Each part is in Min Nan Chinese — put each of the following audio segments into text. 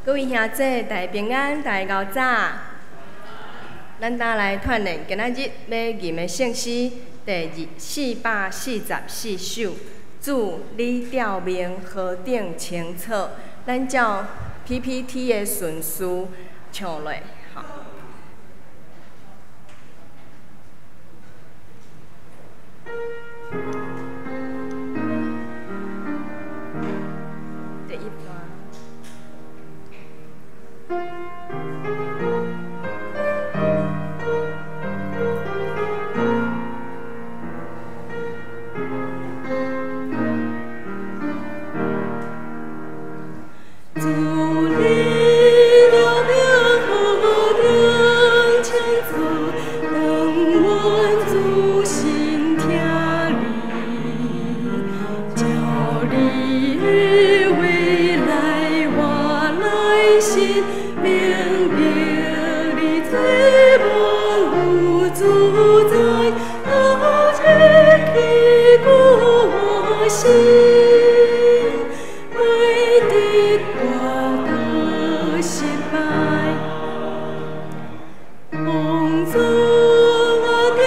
各位兄姊，大家平安，大家𠢕早。咱今來鍛鍊今仔日欲吟的聖詩第444首，主你照明何等清楚。咱照 PPT 的順序唱落。好。第一段。主你照明何等清楚，當阮仔細聽你，照你的話來活內心，明白你罪無有主宰，頭前去顧我心。袂得我倒失敗，幫助我踮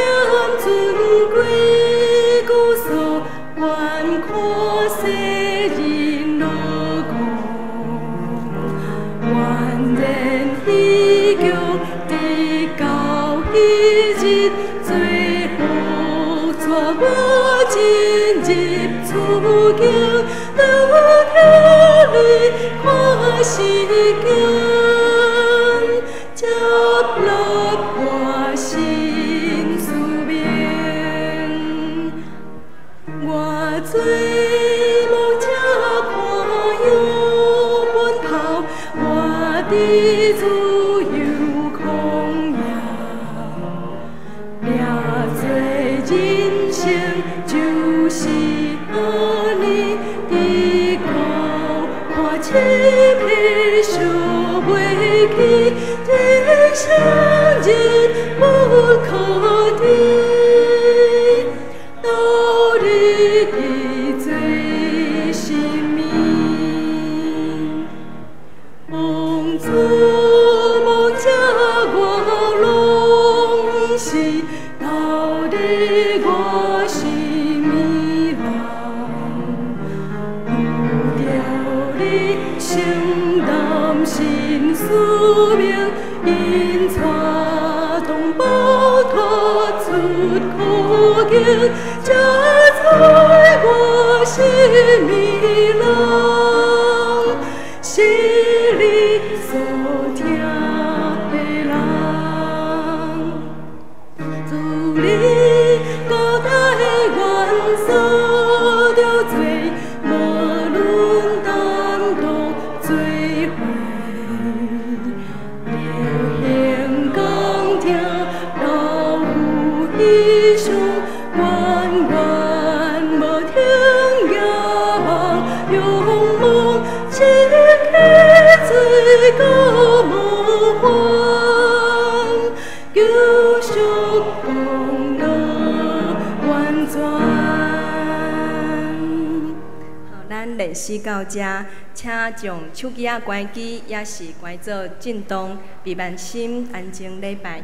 尊貴居所，觀看世人樂光，願然喜劇直到彼日，罪惡帶我進入處境，當聽你看時間，接納我新使命。我做牧者看羊奔跑，我佇自由曠野，掠做人生就是按呢，直到看七彼燒袂去，人生日不可知，到你的最生命。幫助牧者我攏是，到底我是物人？拄著你承擔新使命，𪜶帶同胞脫出苦境，才做我是物人？是你所疼的人，主你交代阮所著做，無論擔當做伙，力行剛痛，老夫悲傷，遠遠無停仰望，勇猛失去罪過無還，救贖功勞完全。好，咱練習到這，請將手機仔關機，抑是關做震動，閉慢心，安靜禮拜。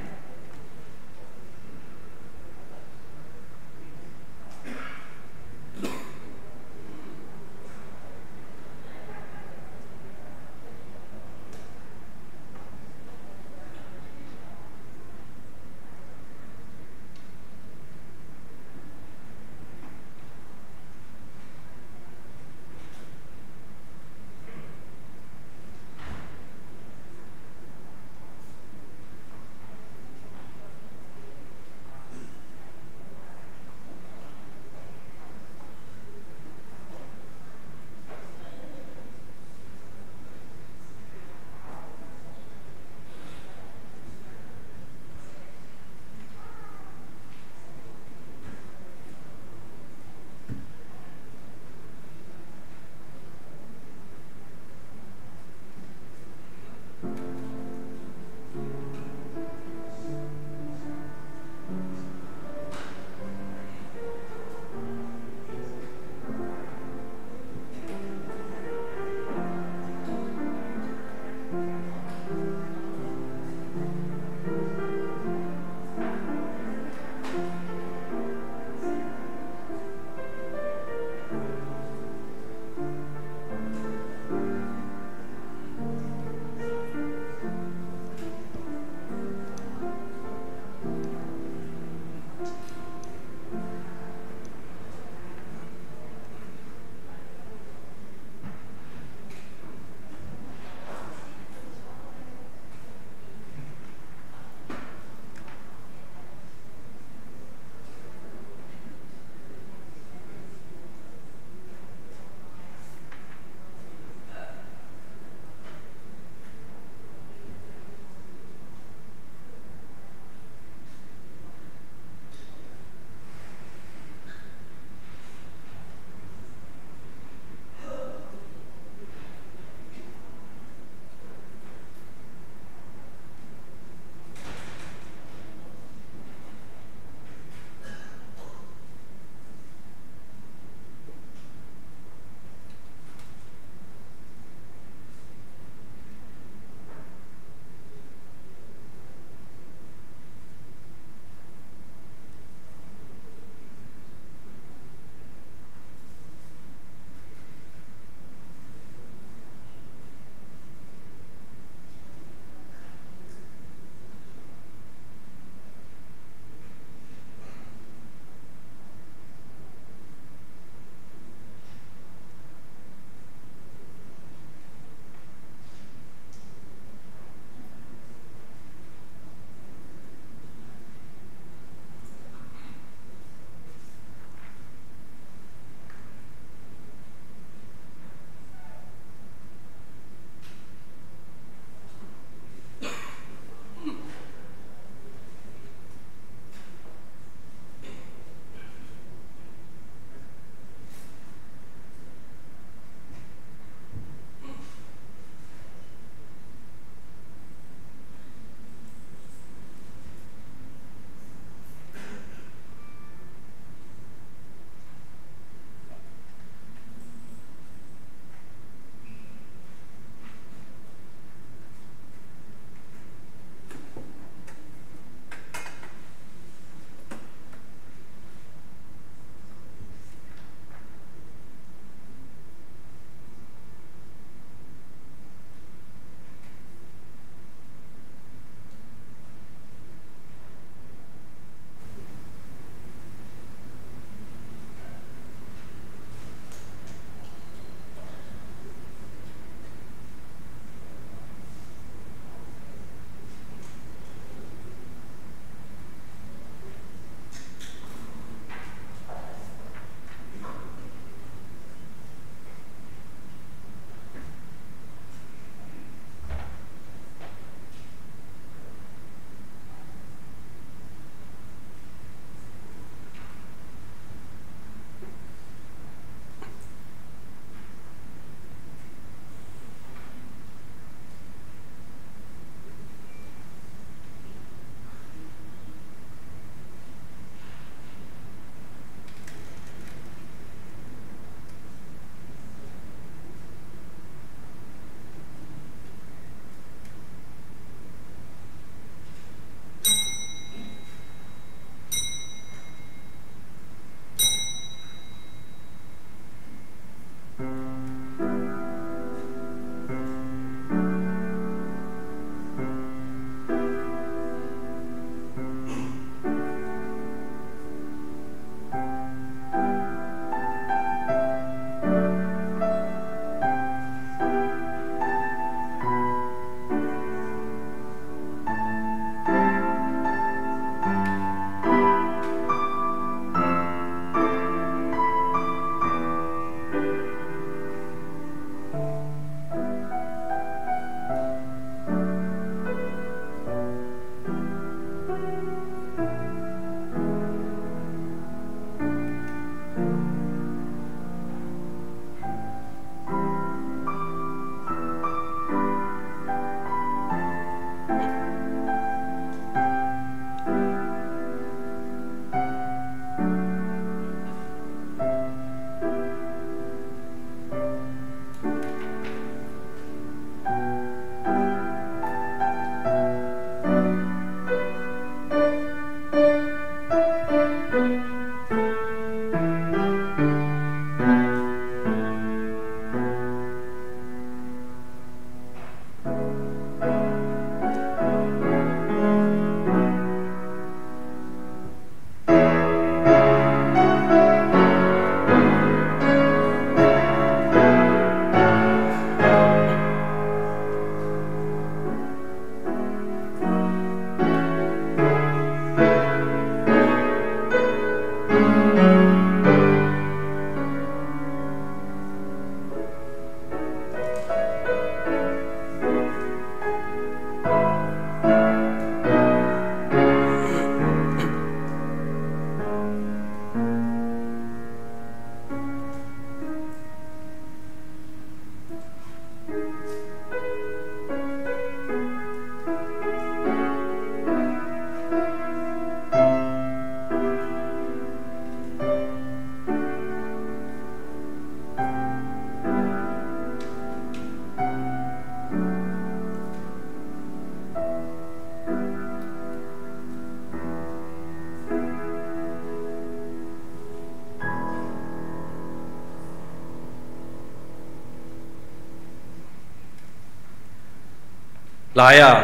來啊，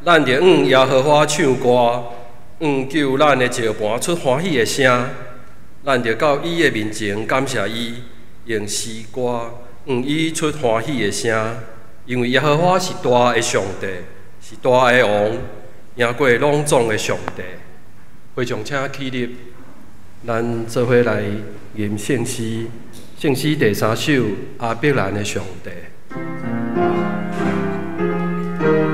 咱著向耶和華唱歌，向救咱的石磐出歡喜的聲。咱著到伊的面前感謝伊，用詩歌向伊出歡喜的聲。因為耶和華是大的上帝，是大的王，贏過攏總的上帝。會眾請起立，咱做伙來吟聖詩，聖詩第三首，亞伯蘭的上帝。Yeah.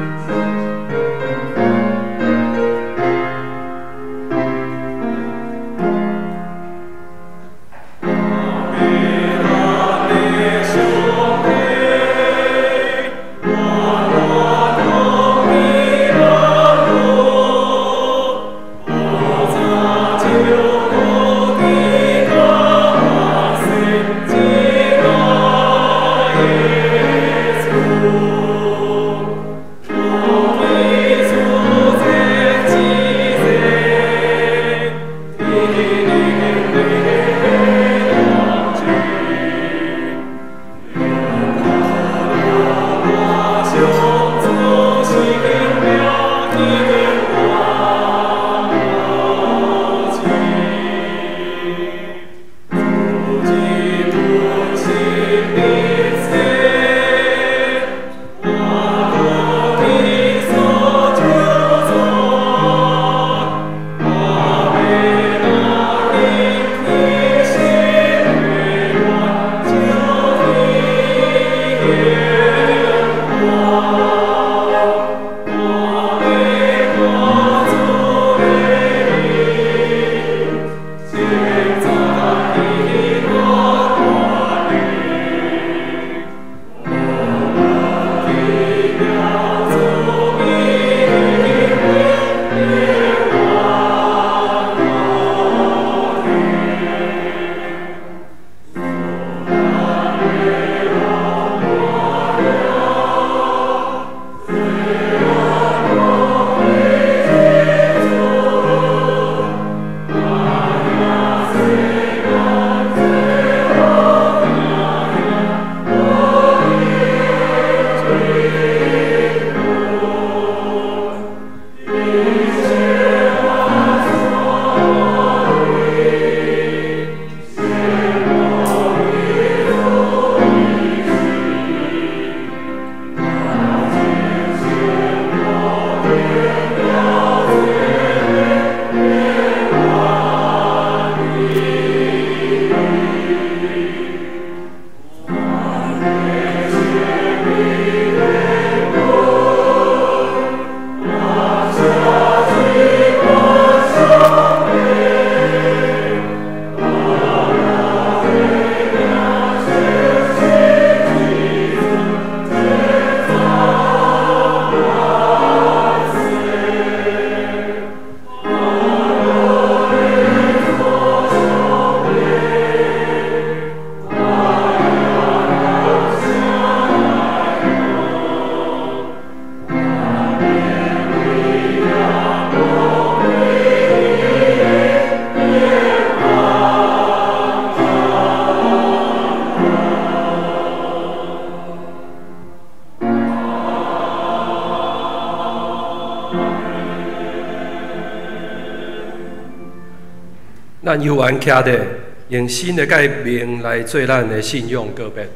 咱猶原徛咧，用新的誡命來做咱的信仰告別。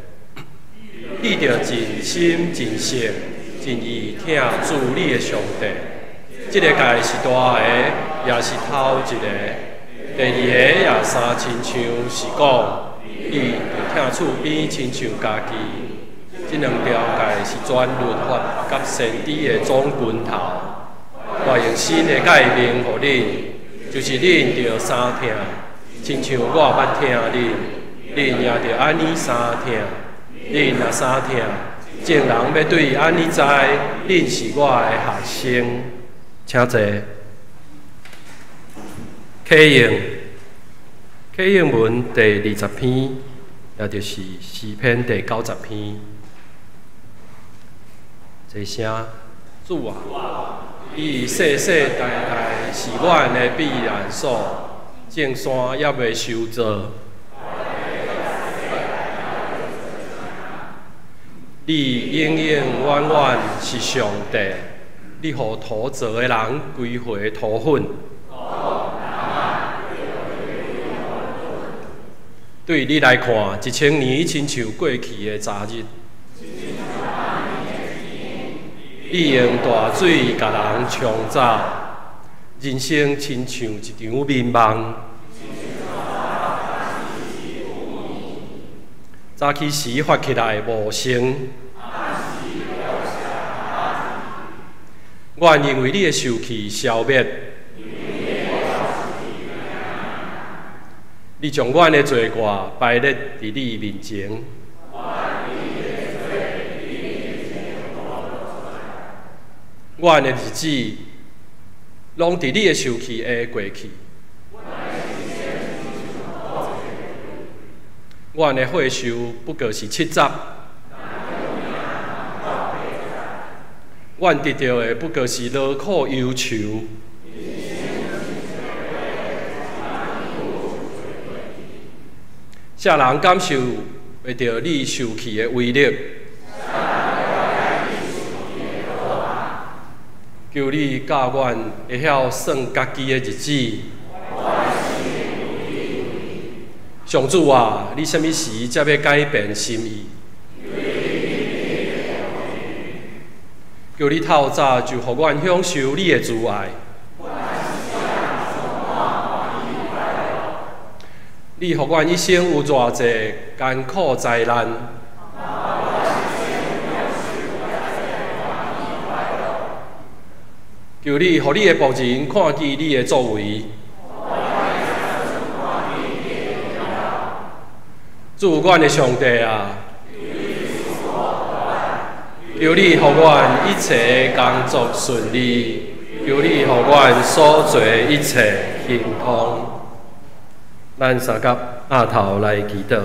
你著盡心、盡性、盡意疼主你的上帝。這个誡是大个，也是頭一个。第二个也相親像是講，你著疼厝邊親像家己。這兩條誡是全律法佮先知的總根頭。我用新的誡命予恁，就是恁著相疼，親像我捌疼恁，恁也著按呢相疼。恁若相疼，眾人欲對按呢知，恁是我的學生。請坐。啟應，啟應文第20篇，也就是詩篇第90篇。齊聲，主啊，你世世代代是阮的避難所，眾山猶未受造。你永永遠遠是上帝，你予土造的人歸回土粉。對你來看，1000年親像過去的昨日。你用大水共人沖走，人生親像一場眠夢。早起時發起來無聲，阮因為你的受氣消滅，你將阮的罪過排列佇你面前。阮的日子攏佇你的受氣下過去。阮的歲壽不過是70，阮得著的不過是勞苦憂愁。啥人感受袂著你受氣的威力？求你教阮會曉算家己的日子。上主啊，你啥物時才欲改變心意？求你透早就予阮享受你的慈愛。你予阮一生有偌濟艱苦災難？求你予你的僕人看見你的作為。主，阮的上帝啊，求你予阮一切工作順利，求你予阮所做一切亨通。咱三甲額頭來祈禱。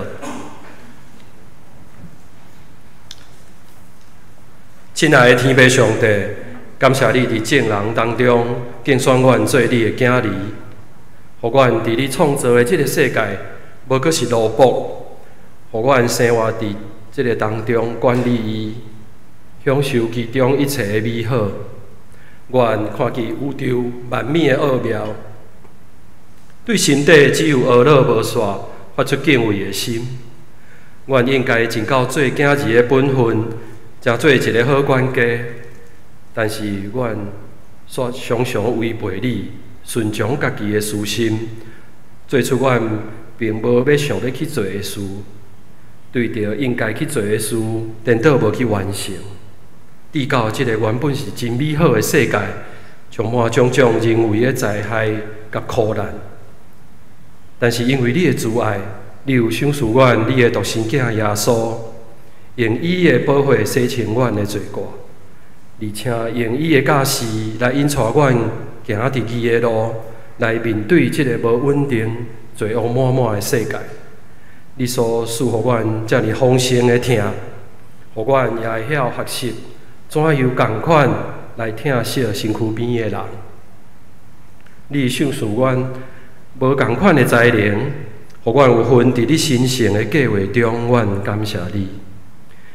親愛的天父上帝，感謝你佇眾人當中揀選阮做你的囝兒，予阮佇你創造的這个世界，無閣是奴僕。予阮生活佇這个當中，管理伊，享受其中一切的美好。阮看見宇宙萬物的奧妙，對心底只有阿樂無煞，發出敬畏的心。阮應該盡到做囝兒的本分，成做一个好管家。但是阮煞常常違背你，順從家己的私心，做出阮並無欲想欲去做的事。對著應該去做的事，顛倒無去完成，直到這个原本是真美好的世界，充滿種種人為的災害佮苦難。但是因為你的慈愛，你有賞賜阮你的獨生囝耶穌，用伊的寶血洗清阮的罪過，而且用伊的教示來引帶阮行佇義的路，來面對這个無穩定、罪惡滿滿的世界。你所賜予阮遮爾豐盛的疼，予阮也會曉學習怎樣仝款來疼惜身軀邊的人。你賞賜阮無仝款的才能，予阮有份佇你神聖的計畫中，阮感謝你。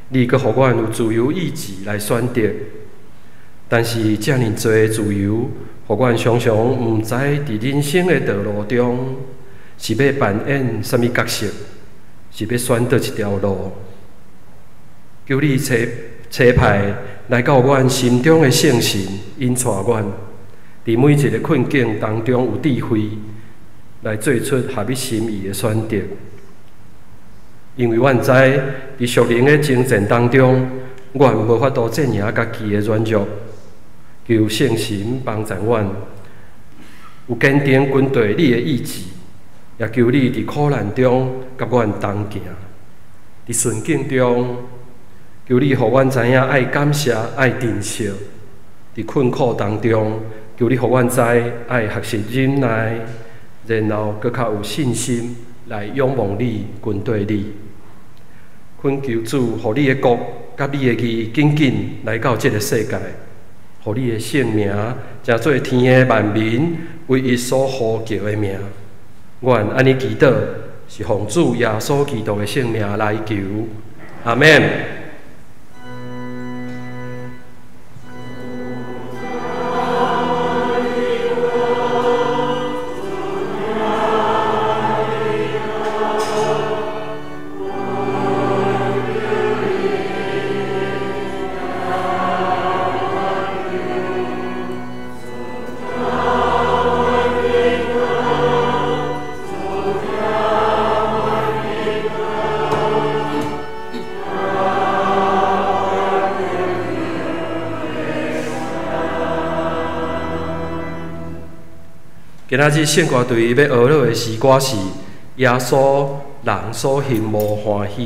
你閣予阮有自由意志來選擇，但是遮爾濟自由，予阮常常毋知佇人生的道路中，是欲扮演啥物角色，是欲选佗一條路？求你差差派來到阮心中的聖神，引帶阮，佇每一个困境當中有智慧，來做出合你心意的選擇。因為阮知佇屬靈的征戰當中，阮無法度戰贏家己的軟弱。求聖神幫助阮，有堅定軍隊你的意志，也求你佇苦難中佮阮同行，佇順境中，求你予阮知影愛感謝、愛珍惜；佇困苦當中，求你予阮知愛學習忍耐，然後閣較有信心來仰望你、跟綴你。懇求主，予你的國佮你的義緊緊來到這个世界，予你的聖名成做天的萬民唯一所呼叫的名。阮按呢祈禱，是奉主耶穌基督的聖名來求，阿們。今仔日聖歌隊欲學落的詩歌是《耶穌人所羨慕歡喜》。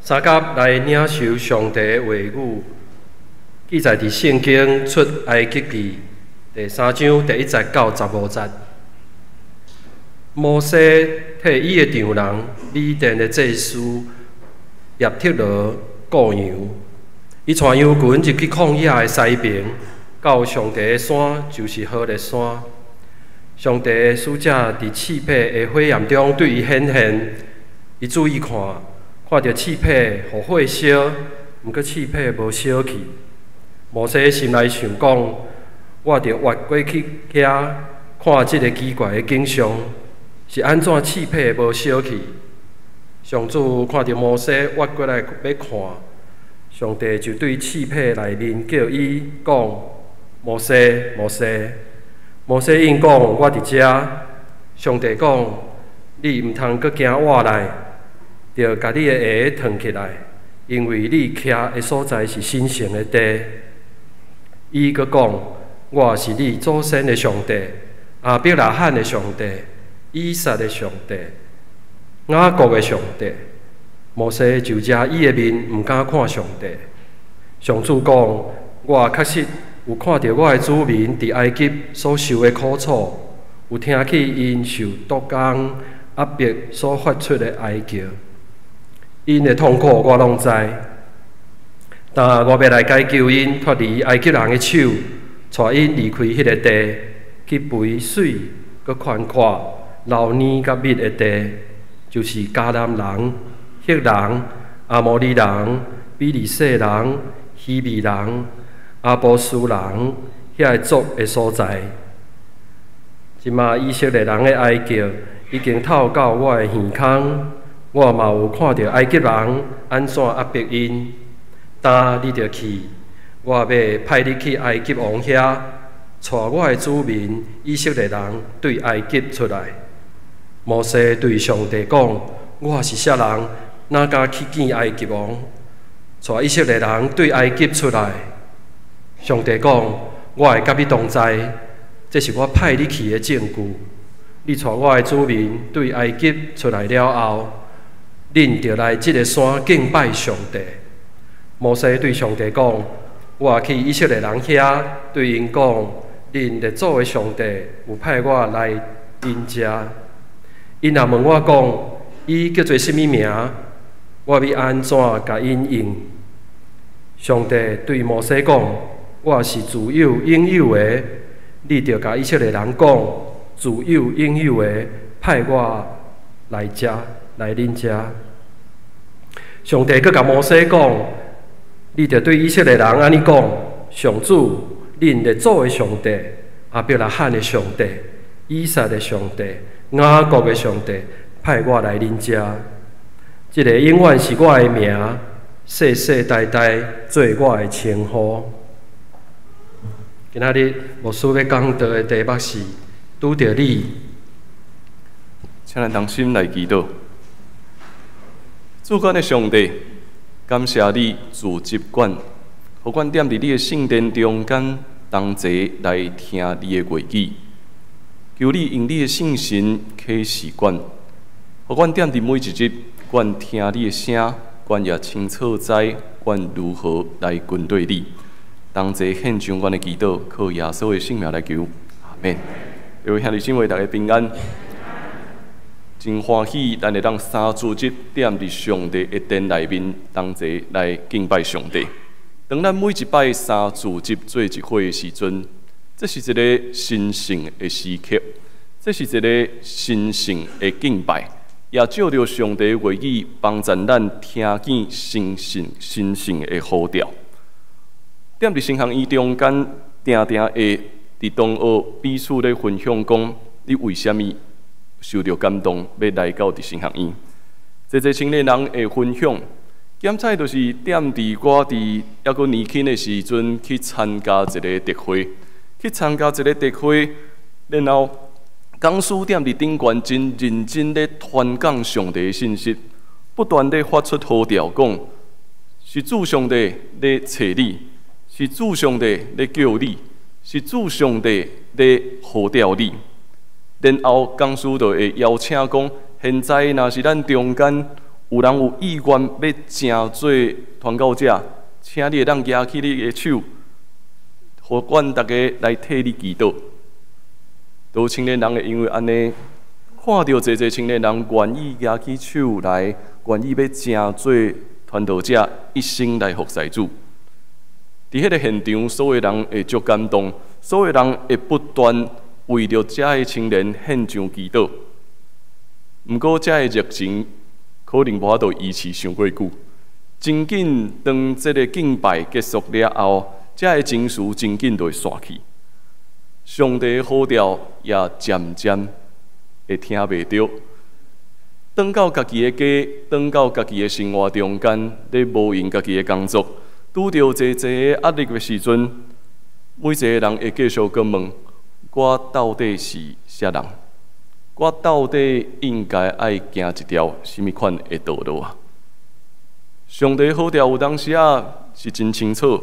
相佮來領受上帝的話語，記載佇聖經出埃及記第三章第一節到十五節。摩西替伊的丈人米甸的祭司葉忒羅顧羊，伊帶羊群入去曠野的西爿，到上帝的山，就是何烈山。上帝的使者佇刺柏的火焰中對伊顯現，伊注意看，看著刺柏予火燒，毋過刺柏無燒去。摩西心內想講：我著越過去遐看這个奇怪的景象，是按怎刺柏無燒去？上主看著摩西越過來欲看，上帝就對刺柏內面叫伊講：摩西，摩西。摩西應講：我佇遮。上帝講：你毋通閣行倚來，著共你的鞋脫起來，因為你徛的所在是神聖的地。伊閣講：我是你祖先的上帝，亞伯拉罕的上帝，以撒的上帝，雅各的上帝。摩西就遮伊的面，毋敢看上帝。上主講：我確實有看著我的子民佇埃及所受的苦楚，有聽起𪜶受督工壓迫所發出的哀叫，𪜶的痛苦我攏知。但我欲來解救𪜶脫離埃及人的手，帶𪜶離開彼个地，去肥水閣寬闊、流奶佮蜜的地，就是迦南人、赫人、亞摩利人、比利洗人、希未人、耶布斯人遐个族的所在。這馬以色列人的哀叫已經透到我的耳空，我嘛有看著埃及人按怎壓迫𪜶。今你著去，我欲派你去埃及王遐，帶我的子民以色列人對埃及出來。摩西對上帝講：我是啥人，哪敢去見埃及王，帶以色列人對埃及出來？上帝講：我會佮你同在，這是我派你去的證據。你帶我的子民對埃及出來了後，恁著來這个山敬拜上帝。摩西對上帝講：我去以色列人遐，對𪜶講：恁列祖的上帝有派我來恁遮。𪜶若問我講，伊叫做啥物名？我欲按怎共𪜶應？上帝對摩西講：我是自有永有的，你著共以色列人講，自有永有的派我來遮，來恁遮。上帝閣共摩西講：你著對以色列人按呢講，上主恁列祖的上帝，亞伯拉罕的上帝，以撒的上帝，雅各的上帝，派我來恁遮。這个永遠是我的名，世世代代做我的稱呼。今仔日牧師欲講道的題目是拄著你。請咱同心來祈禱。主阮的上帝，感謝你賜祝阮，予阮踮佇你的聖殿中間同齊來聽你的話語。求你用你的聖神啟示阮，予阮踮佇每一日，阮聽你的聲，阮也清楚知阮如何來跟綴你。同齊獻上阮的祈禱，靠耶穌的聖名來求，阿們。各位兄弟姊妹，大家平安。真歡喜，咱會當三主日踮佇上帝的殿內面，同齊來敬拜上帝。當咱每一擺三主日做一伙的時陣，這是一个神聖的時刻，這是一个神聖的敬拜，也藉著上帝的話語幫助咱聽見神聖神聖的呼召。踮佇神學院中間，定定會佇同學彼此咧分享講，你為啥物受著感動，欲來到佇神學院？濟濟青年人會分享，檢采就是踮佇我佇猶閣年輕的時陣去參加一个特會，去參加一个特會，然後講師踮佇頂懸真認真咧傳講上帝的信息，不斷咧發出呼召，講是主上帝咧揣你，是主上帝咧叫你，是主上帝咧呼召你。然後講師就會邀請講，現在若是咱中間有人有意願欲成做傳教者，請你會當舉起你的手，予阮逐家來替你祈禱。都青年人會因為按呢，看著濟濟青年人願意舉起手來，願意欲成做傳道者，一生來服侍主。佇彼个現場，所有人會足感動，所有人會不斷為著遮个青年獻上祈禱。毋過，遮个熱情可能無法度維持傷過久。真緊，當這个敬拜結束了後，遮个情緒真緊就會散去。上帝的呼召也漸漸會聽袂著。轉到家己的家，轉到家己的生活中間，咧無閒家己的工作，拄著濟濟的壓力的時陣，每一個人會繼續閣問：我到底是啥人？我到底應該愛行一條啥物款的道路啊？上帝呼召有當時仔是真清楚，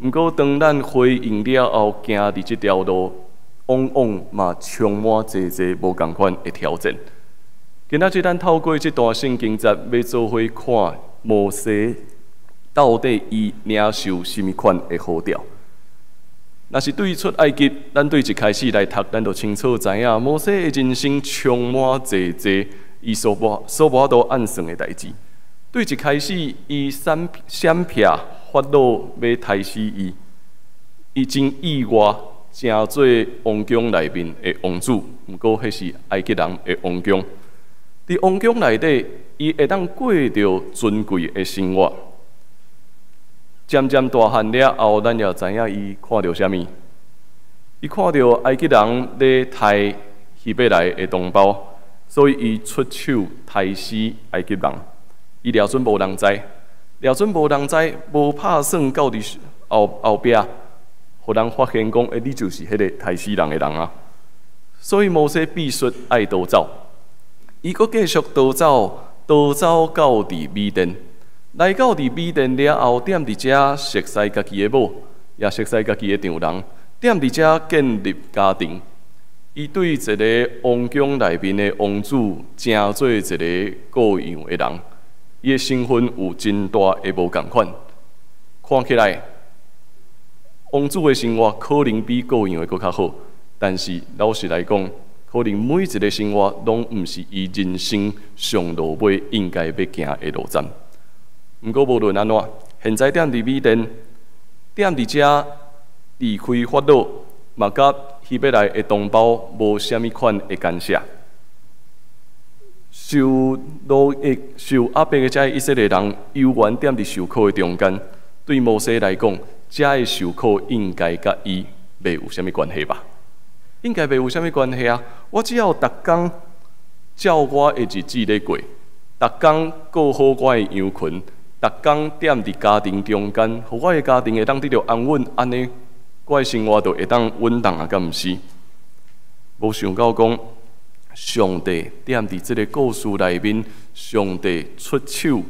毋過當咱回應了後，行佇這條路，往往嘛充滿濟濟無仝款的挑戰。今仔日咱透過這段聖經節，欲做伙看摩西到底伊領受啥物款的呼召。若是對出埃及，咱對一開始來讀，咱就清楚知影，摩西的人生充滿濟濟伊所無法度按算的代誌。對一開始，伊閃閃避法老欲刣死伊，伊真意外，成做王宮內面的王子。毋過，彼是埃及人的王宮。佇王宮內底，伊會當過著尊貴的生活。漸漸大漢了後，咱也知影伊看著啥物。伊看著埃及人咧刣希伯來的同胞，所以伊出手刣死埃及人。伊掠準無人知，掠準無人知，無拍算到佇後後壁，予人發現講，欸，你就是彼個刣死人的人啊！所以摩西必須愛逃走，伊閣繼續逃走，逃走到佇米甸，來到佇米甸了後，踮佇遮熟似家己的某，也熟似家己的丈人，踮佇遮建立家庭。伊對一个王宮內面的王子，成做一个顧養的人。伊的身份有真大的無仝款，看起來王子的生活可能比顧養的閣較好，但是老實來講，可能每一个生活攏毋是伊人生上路尾應該欲行的路站。毋過無論按怎，現在踮佇米甸，踮佇遮離開法老，嘛佮希伯來的同胞無啥物款的干涉。受奴役、受壓迫的遮以色列人，猶原踮佇受苦的中間。對摩西來講，遮的受苦應該佮伊袂有啥物關係吧？應該袂有啥物關係啊！我只要逐工照我的日子咧過，逐工顧好我的羊群，逐工踮佇家庭中間，予我的家庭會當得著安穩，按呢，我的生活就會當穩當啊，敢毋是？無想到講，上帝踮佇這个故事內面，上帝出手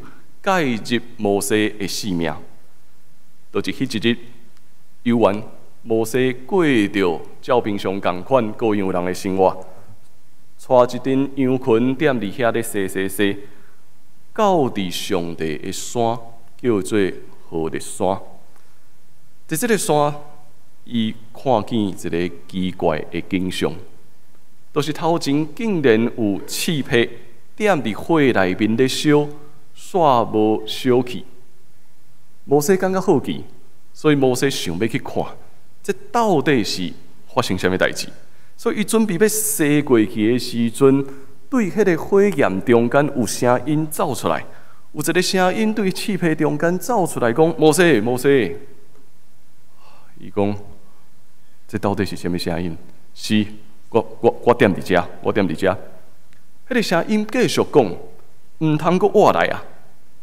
介入摩西的性命。就是彼一日，猶原摩西過著照平常仝款顧羊人的生活，帶一陣羊群踮佇遐咧踅踅踅，到佇上帝的山，叫做何烈山。佇這个山，伊看見一个奇怪的景象。就是頭前竟然有刺皮踮佇火內面咧燒，煞無燒去。摩西感覺好奇，所以摩西想欲去看，這到底是發生啥物代誌？所以伊準備欲踅過去的時陣，對彼个火焰中間有聲音走出來，有一个聲音對刺皮中間走出來講：摩西，摩西。伊講：這到底是啥物聲音？是。我踮佇遮，我踮佇遮。彼个聲音繼續講，毋通閣倚來啊，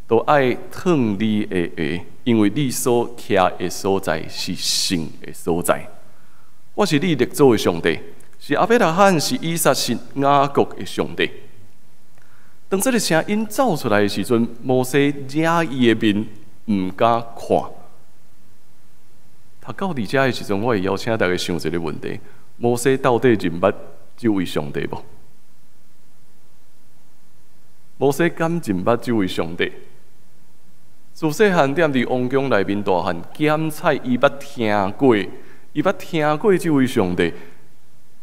都愛脫你的鞋，因為你所徛的所在是聖的所在。我是你列祖的上帝，是亞伯拉罕，是以撒，是雅各的上帝。當這个聲音走出來的時陣，摩西惹伊的面，毋敢看。讀到佇遮的時陣，我會邀請大家想一个問題：摩西到底認捌這位上帝無？摩西敢認捌這位上帝？自細漢踮佇王宮內面大漢，檢採伊捌聽過，伊捌聽過這位上帝，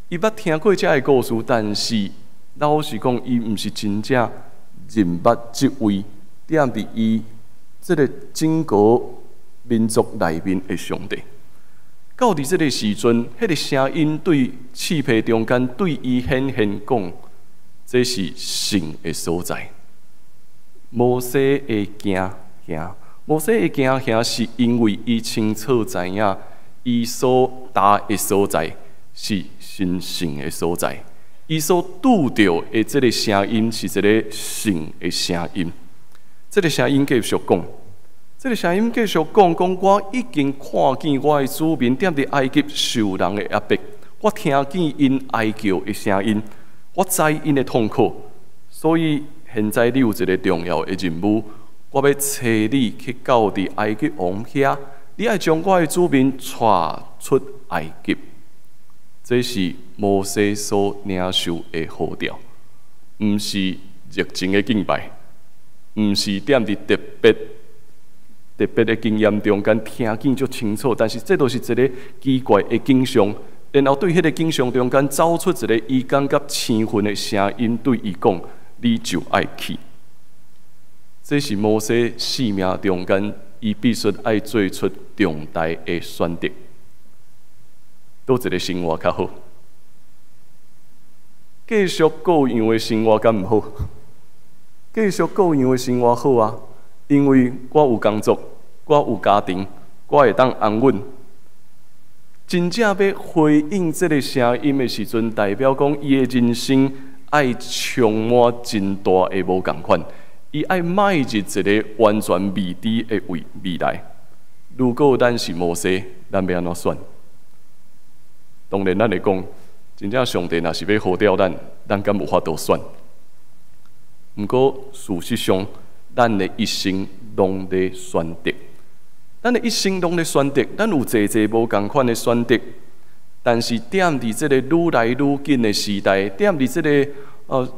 伊捌聽過這个故事，但是老實講，伊毋是真正認捌這位踮佇伊這个整個民族內面的上帝。到佇這个時陣，彼个聲音對翅皮中間對伊顯現講，這是聖的所在。摩西會驚嚇，摩西會驚嚇，是因為伊清楚知影，伊所踏的所在是神聖的所在，伊所拄著的這个聲音是一个聖的聲音。這个聲音繼續講，這个聲音繼續講，講我已經看見我的子民踮佇埃及受人的壓迫，我聽見𪜶哀叫的聲音，我知𪜶的痛苦，所以現在你有一个重要的任務，我欲差你去到佇埃及王遐，你愛將我的子民帶出埃及。這是摩西所領受的呼召，毋是熱情的敬拜，毋是踮佇特別特別的經驗中間聽見足清楚，但是這都是一个奇怪的景象。然後對彼个景象中間走出一个伊感覺生分的聲音，對伊講：你就愛去。這是摩西生命中間，伊必須愛做出重大的選擇。佗一个生活較好？繼續過樣的生活敢毋好？繼續過樣的生活好啊，因為我有工作，我有家庭，我會當安穩。真正欲回應這个聲音的時陣，代表講伊的人生愛充滿真大的無仝款，伊愛邁入一个完全未知的未來。如果咱是摩西，咱欲按怎選？當然，咱會講，真正上帝若是欲呼召咱，咱敢有法度選？毋過事實上，咱的一生攏咧選擇，咱的一生攏咧選擇，咱有濟濟無仝款的選擇。但是踮佇這个愈來愈緊的時代，踮佇這个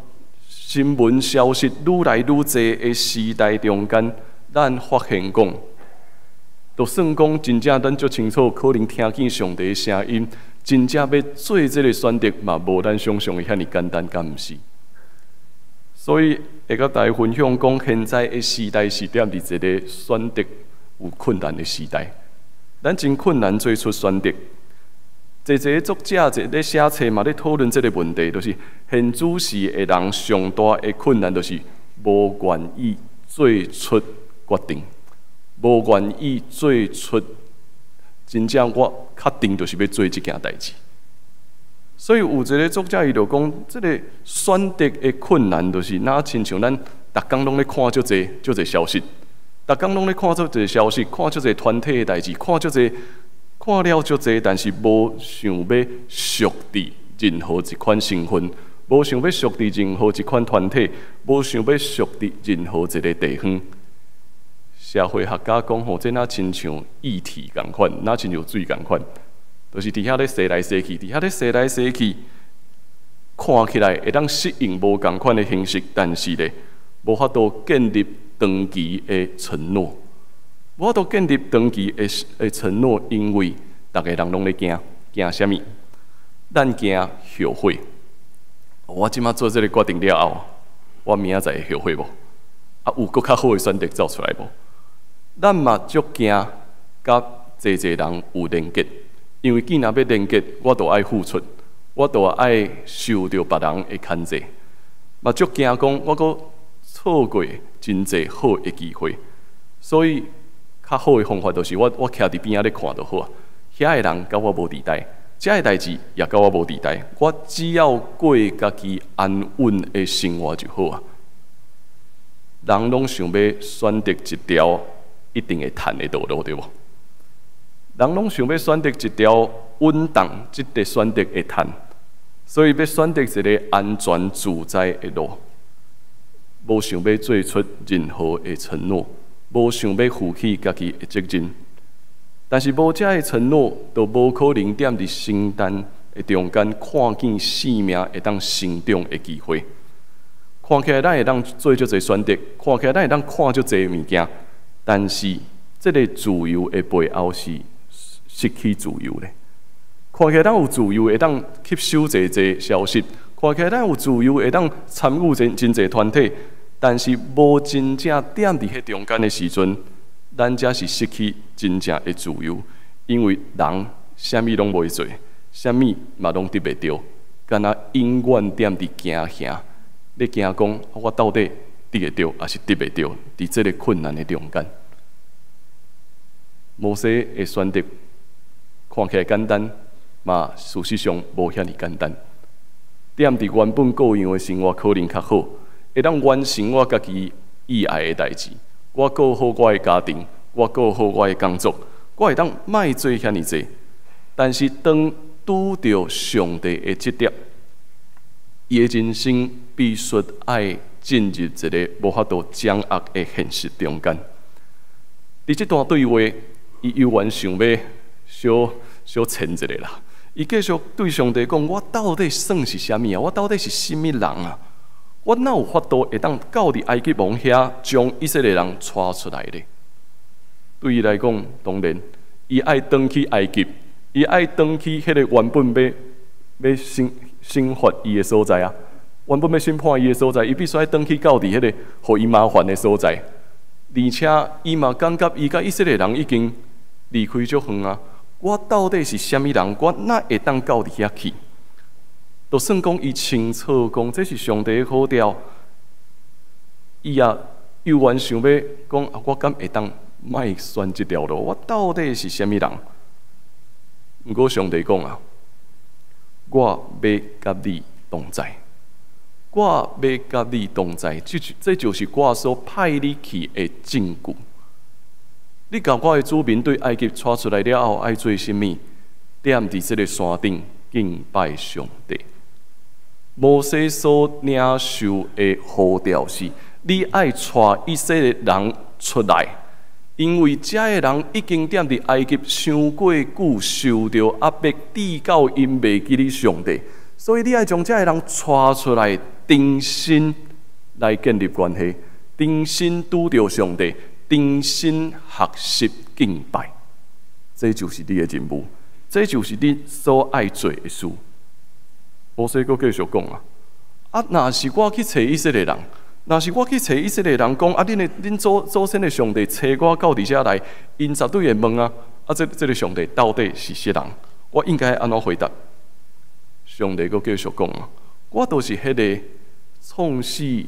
新聞消息愈來愈濟的時代中間，咱發現講，就算講真正咱足清楚，可能聽見上帝的聲音，真正欲做這个選擇，嘛無咱想象的遐爾簡單，敢毋是？所以會佮大家分享講，現在的時代是踮佇一个選擇有困難的時代，咱真困難做出選擇。濟濟作者濟咧寫冊嘛咧討論這个問題，就是現主時的人上大的困難，就是無願意做出決定，無願意做出真正我確定就是欲做這件代誌。所以有一个作者伊就講，這个選擇的困難，就是若親像咱逐工攏咧看足濟足濟消息，逐工攏咧看足濟消息，看足濟團體的代誌，看足濟，看了足濟，但是無想欲屬佇任何一款身份，無想欲屬佇任何一款團體，無想欲屬佇任何一个地方。社會學家講吼，這若親像液體仝款，若親像水仝款，就是佇遐咧踅來踅去，佇遐咧踅來踅去，看起來會當適應無仝款的形式，但是咧，無法度建立長期的承諾，無法度建立長期的承諾，因為逐个人攏咧驚，驚啥物？咱驚後悔。我這馬做這个決定了後，我明仔載會後悔無？啊，有閣較好的選擇走出來無？咱嘛足驚佮濟濟人有連結，因為既然欲連結，我就愛付出，我就愛受著別人的牽制，嘛足驚講我閣錯過真濟好的機會，所以較好的方法就是我徛佇邊仔咧看就好啊。遐个人佮我無佇代，這个代誌也佮我無佇代，我只要過家己安穩的生活就好啊。人攏想欲選擇一條一定會趁的道路，對無？人攏想欲選擇一條穩當，這个選擇會趁，所以欲選擇一個安全自在的路，無想欲做出任何的承諾，無想欲負起家己的責任。但是無這个承諾，就無可能踮佇承擔的中間看見生命會當成長的機會。看起來咱會當做足濟選擇，看起來咱會當看足濟物件，但是這个自由的背後是失去自由的。看起來咱有自由，會當吸收濟濟消息；看起來咱有自由，會當參與真真濟團體，但是無真正踮佇彼中間的時陣，咱才是失去真正的自由。因為人啥物攏袂做，啥物嘛攏得袂著，敢若永遠踮佇驚嚇。咧驚講，我到底得會著，抑是得袂著？佇這个困難的中間，摩西的選擇看起來簡單，嘛事實上無遐爾簡單。踮佇原本過樣的生活可能較好，會當完成我家己意愛的代誌，我顧好我的家庭，我顧好我的工作，我會當莫做遐爾濟。但是當拄著上帝的這點，伊的人生必須愛進入一个無法度掌握的現實中間。佇這段對話，伊猶原想欲小小淺一下啦。伊繼續對上帝講：我到底算是啥物啊？我到底是啥物人啊？我哪有法度會當到佇埃及王遐將以色列人帶出來咧？對伊來講，當然，伊愛轉去埃及，伊愛轉去彼個原本欲欲審審罰伊的所在啊。原本欲審判伊的所在，伊必須愛轉去到佇彼个予伊麻煩的所在。而且，伊嘛感覺伊佮以色列人已經離開足遠啊。我到底是啥物人？我哪會當到佇遐去？就算講伊清楚講這是上帝的呼召，伊也猶原想欲講啊，我敢會當莫選這條路？我到底是啥物人？毋過上帝講啊，我欲佮你同在，我欲佮你同在，這就是我所派你去的證據。你共我的子民對埃及帶出來了後，愛做啥物？踮佇這个山頂敬拜上帝。摩西所領受的呼召是：你愛帶以色列人出來，因為這个人已經踮佇埃及傷過久，受著壓迫，直到𪜶袂記得上帝，所以你愛將這个人帶出來，重新來建立關係，重新拄著上帝，重新學習敬拜，這就是你的任務，這就是你所愛做的事。摩西閣繼續講啊，啊，若是我去揣以色列人，若是我去揣以色列人講啊，恁的恁祖祖先的上帝差我到佇遮來，𪜶絕對會問啊，啊，這這个上帝到底是啥人？我應該按怎回答？上帝閣繼續講啊，我就是彼个創始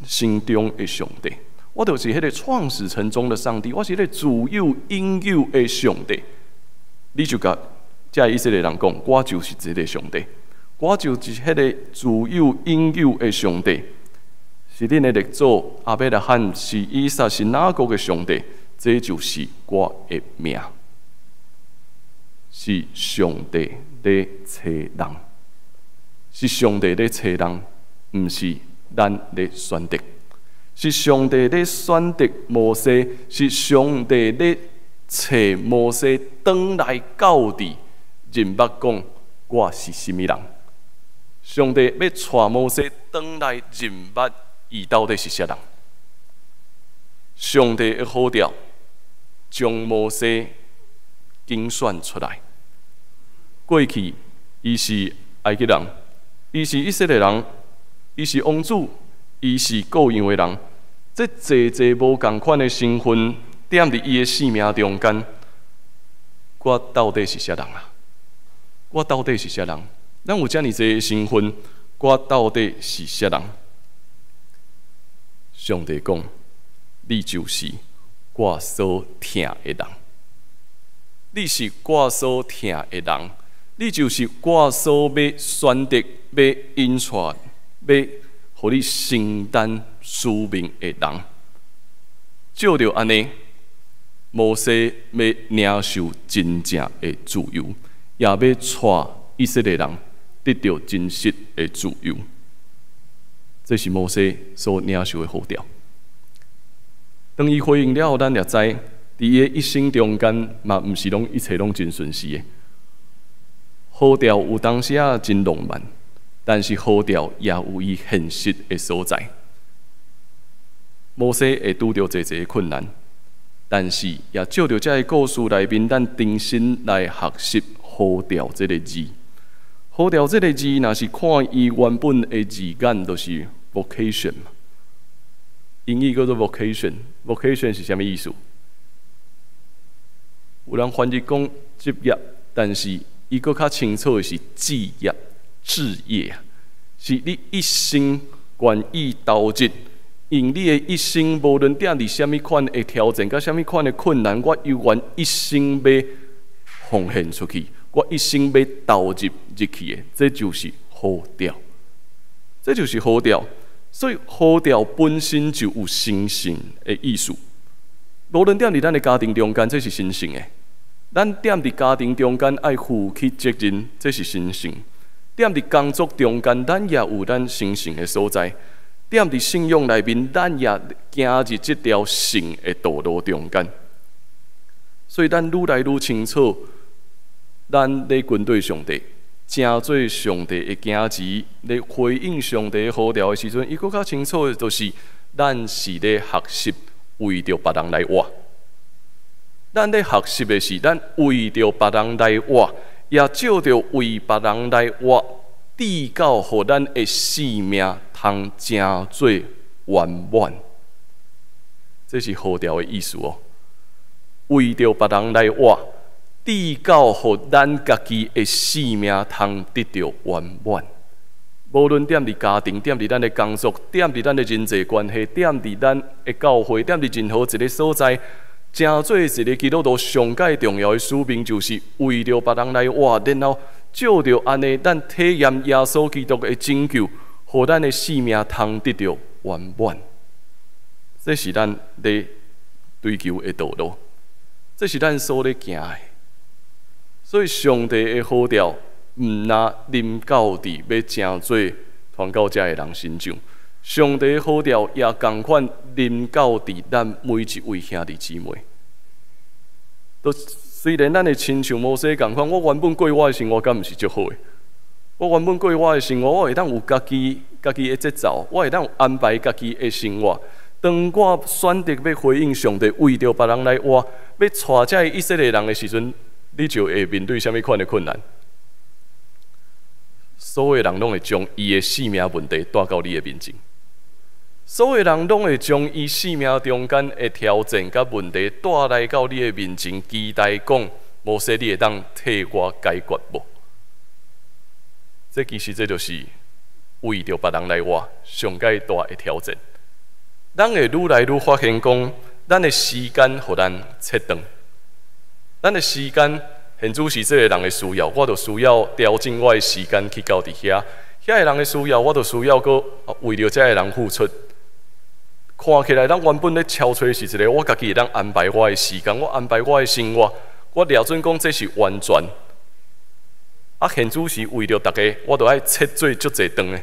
成終的上帝。我就是彼个創始成終的上帝，我是彼個自有永有的上帝。你就共遮以色列人講，我就是這个上帝，我就是彼个自有永有的上帝，是恁的列祖亞伯拉罕，是以撒，是雅各的上帝，這就是我的名，是上帝咧揣人，是上帝咧揣人，毋是咱咧選擇。是上帝咧選擇摩西，是上帝咧揣摩西轉來到佇認捌講我是啥物人。上帝欲帶摩西轉來認捌伊到底是啥人。上帝的呼召將摩西揀選出來。過去伊是埃及人，伊是以色列人，伊是王子，伊是過樣的人。這濟濟無仝款的身份，踮佇伊的生命中間，我到底是啥人啊？我到底是啥人？咱有遮爾濟的身份，我到底是啥人？上帝講：你就是我所疼的人，你是我所疼的人，你就是我所欲選擇、欲引帶、欲予你承擔使命的人。照著按呢，摩西欲領受真正的自由，也欲帶以色列人得著真實的自由。這是摩西所領受的呼召。當伊回應了後，咱也知，佇伊的一生中間，嘛毋是攏一切攏真順遂的。呼召有當時仔真浪漫，但是但是呼召也有伊現實的所在。摩西會拄著濟濟困難，但是也藉著這个故事內面，咱重新來學習呼召這个字。呼召這个字，若是看伊原本的字眼，就是 vocation 嘛。英語叫做 vocation，vocation 是啥物意思？有人翻譯講職業，但是伊閣較清楚的是志業、志業，是你一生願意投入，用你的一生，無論踮佇啥物款的挑戰，佮啥物款的困難，我猶原一生欲奉獻出去，我一生欲投入入去的，這就是呼召，這就是呼召。所以呼召本身就有神聖的意思。無論踮佇咱的家庭中間，這是神聖的；咱踮佇家庭中間愛負起責任，這是神聖。踮佇工作中間，咱也有咱神聖的所在。踮佇信仰內面，咱也行佇這條聖的道路中間。所以，咱愈來愈清楚，咱咧跟隨上帝，成做上帝的囝兒，咧回應上帝的呼召的時陣，伊閣較清楚的就是，咱是咧學習為著別人來活。咱咧學習的是，咱為著別人來活，也藉著為別人來活，直到予咱的生命通成做圓滿。這是呼召的意思哦。為著別人來活，直到予咱家己的生命通得著圓滿。無論踮佇家庭，踮佇咱的工作，踮佇咱的人際關係，踮佇咱的教會，踮佇任何一个所在，成做一个基督徒上蓋重要的使命，就是為著別人來活，然後藉著按呢，咱體驗耶穌基督的拯救，予咱的生命通得著圓滿。這是咱咧追求的道路，這是咱所咧行的。所以，上帝的呼召，毋但臨到佇欲成做傳教者的人身上，上帝的呼召也仝款臨到佇咱每一位兄弟姊妹。都雖然咱會親像摩西仝款，我原本過我的生活，敢毋是足好的？我原本過我的生活，我會當有家己的節奏，我會當安排家己的生活。當我選擇欲回應上帝，為著別人來活，欲帶這以色列人的時陣，你就會面對啥物款的困難？所有人攏會將伊的性命問題帶到你的面前，所有人攏會將伊生命中間的挑戰佮問題帶來到你的面前，期待講摩西，你會當替我解決無？這其實這就是為著別人來活上蓋大的挑戰。咱會愈來愈發現講，咱的時間予咱切斷，咱的時間現主時這个人的需要，我就需要調整我的時間去到佇遐；遐个人的需要，我就需要閣為著這个人付出。看起來，咱原本咧敲揣是一个我家己會當安排我的時間，我安排我的生活，我掠準講這是完全。啊，現主時為著大家，我就愛切做足濟段的。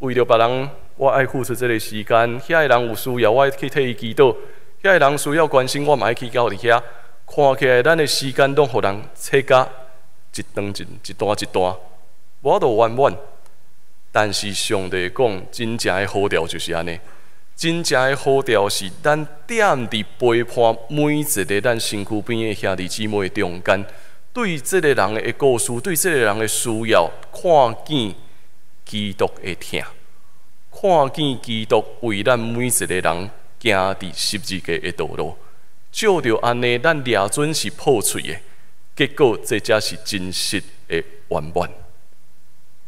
為著別人，我愛付出這个時間；遐個人有需要，我愛去替伊祈禱；遐個人需要關心，我嘛愛去到佇遐。看起來，咱的時間攏予人切甲一段一一段一段，無法度圓滿。但是上帝講，真正的呼召就是按呢。真正的呼召是咱踮佇陪伴每一个咱身軀邊的兄弟姊妹中間，對這個人的故事，對這個人的需要，看見基督的疼，看見基督為咱每一個人行佇十字架的道路。藉著按呢，咱掠準是破碎的，結果這才是真實的圓滿。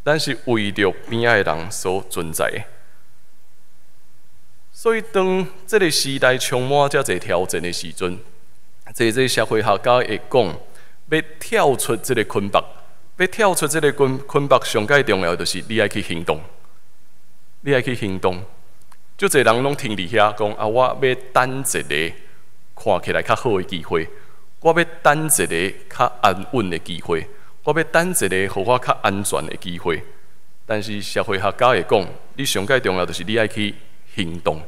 咱是為著邊仔的人所存在的，所以當這个時代充滿遮濟挑戰的時陣，濟濟社會學家會講，欲跳出這个捆綁，欲跳出這个捆綁，上蓋重要就是你愛去行動，你愛去行動。足濟人攏停佇遐講啊，我欲等一个看起來較好的機會，我欲等一个較安穩的機會，我欲等一个予我較安全的機會。但是社會學家會講，你上蓋重要就是你愛去行動。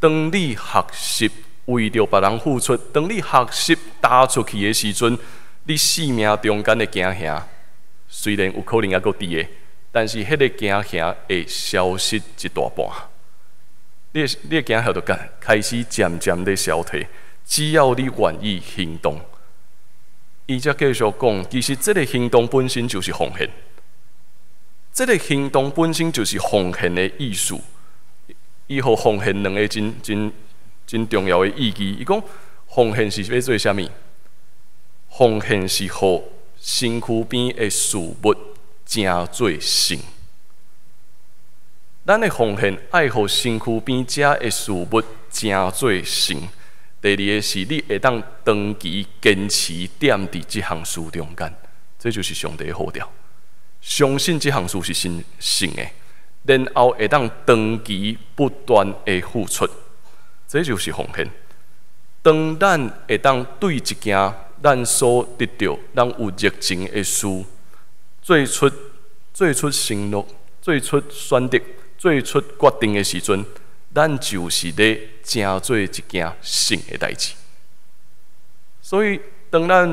當你學習為著別人付出，當你學習踏出去的時陣，你生命中間的驚嚇，雖然有可能猶閣佇的，但是彼個驚嚇會消失一大半。你的驚嚇就開始漸漸咧消退。只要你願意行動，伊才繼續講，其實這个行動本身就是奉獻。這个行動本身就是奉獻的意思。伊予奉獻兩个真真真重要的意義。伊講奉獻是欲做啥物？奉獻是予身軀邊的事物成做聖。咱的奉獻愛予身軀邊遮的事物成做聖。第二个是你會當長期堅持踮佇這項事中間，這就是上帝的呼召。相信這項事是神聖的，然後會當長期不斷的付出，這就是奉獻。當咱會當對一件咱所得著、咱有熱情的事，做出承諾、做出選擇、做出決定的時陣，咱就是咧成做一件聖的代誌。所以，當咱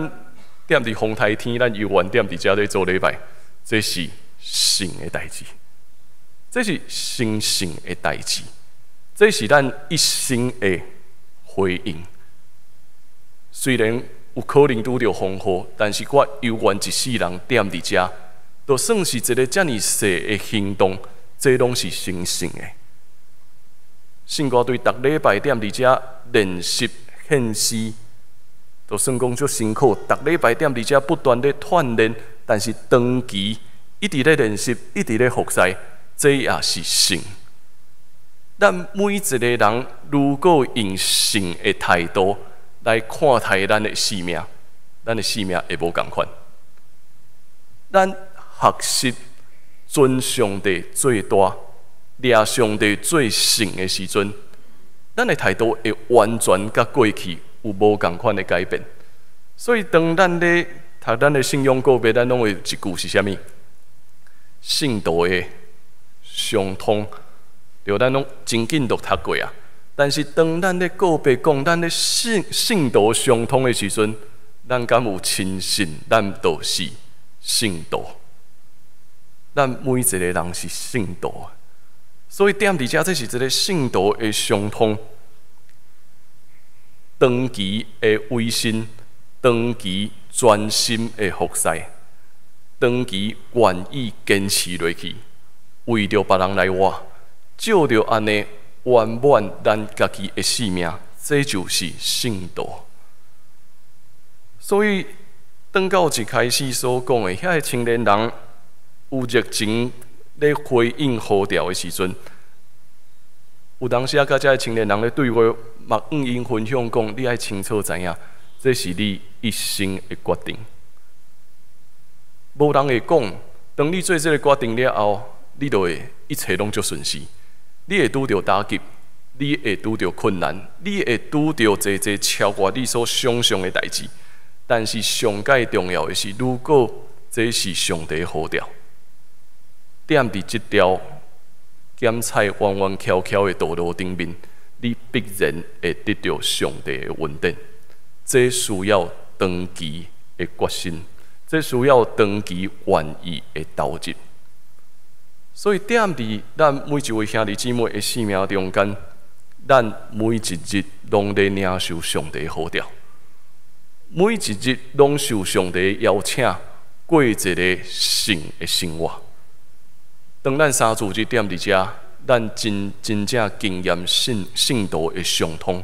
踮佇風颱天，咱猶原踮佇遮咧做禮拜，這是聖的代誌，這是神聖的代誌，這是咱一生的回應。雖然有可能拄著風雨，但是我猶原一世人踮佇遮，就算是一个遮爾細的行動，這攏是神聖的。聖歌隊逐禮拜踮佇遮練習獻詩，就算講足辛苦，逐禮拜踮佇遮不斷咧鍛鍊，但是長期一直咧練習，一直咧服侍，這也是聖。咱每一个人，如果用聖的態度來看待咱的生命，咱的生命會無仝款。咱學習尊上帝做大，掠上帝做聖的時陣，咱的態度會完全佮過去有無仝款的改變。所以，當咱咧讀咱的信仰告白，咱攏會一句是啥物？信徒的相通，對，咱攏真緊就讀過啊。但是，當咱咧告白講咱咧信徒相通的時陣，咱敢有深信咱就是信徒？咱每一个人是信徒。所以，踮佇遮，這是一个信徒的相通，長期的委身，長期專心的服侍，長期願意堅持落去，為著別人來活，藉著按呢圓滿咱家己的生命，這就是信徒。所以，轉到一開始所講的，遐个青年人有熱情咧回應呼召的時陣，有當時啊，佮遮个青年人咧對話，嘛向𪜶分享講，你愛清楚知影，這是你一生的決定。無人會講，當你做這个決定了後，你就會一切攏足順遂。你會拄著打擊，你會拄著困難，你會拄著濟濟超過你所想象的代誌。但是上蓋重要的是，如果這是上帝呼召，踮佇這條鹹菜彎彎曲曲的道路頂面，你必然會得著上帝的恩典。這需要長期的決心，這需要長期願意的投入。所以，踮佇咱每一位兄弟姊妹的生命中間，咱每一日攏咧領受上帝呼召，每一日攏受上帝邀請，過一个聖的生活。當咱三主日踮佇遮，咱真真正經驗信徒的相通。